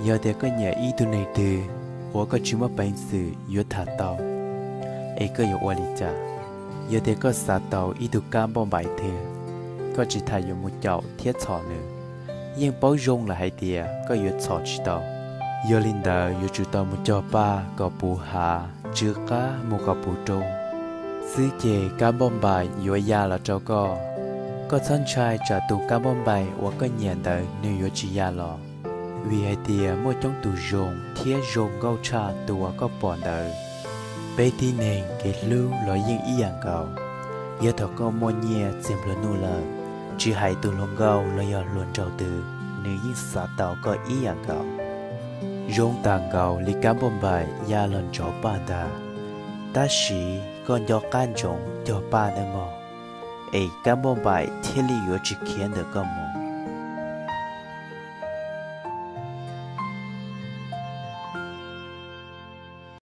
Yog tias koj nyiam ib tug neeg twg uas koj tsis muaj peev xwm yuav tham tau, es koj yuav ua li cas? Yog tias koj xav tau ib tug kab npauj npaim twg, koj tsis tas yuav mus caum thiab txhom nws, yeej paub zoo lawm hais tias koj yuav txhom tsis tau. Yog li ntawd yuav tsum tau mus cog paj kom puv hav, tsw qab mus kom puv roob xwb ces kab npauj npaim yuav ya los rau koj. Koj txhob ntshai tsam tus kab npauj npaim uas koj nyiam ntawd nws yuav tsis ya los, vim hais tias muaj coob tus zoo thiab zoo nkauj tshaj tus uas koj pom ntawd. Peb tib neeg kev hlub los yeej ib yam nkaus. Yog thaum koj muaj nyiaj txiag nplua nuj lawm, tsis hais tus hluas nkauj los yog hluas nraug twg, nws yeej xav tau koj ib yam nkaus. Zoo tas nkaus li kab npauj npaim ya los ntsoov paj ntag, tab sis koj nco qab ntsoov cog paj nawb mog, es kab npauj npaim thiaj li yuav tsis khiav ntawm koj mus.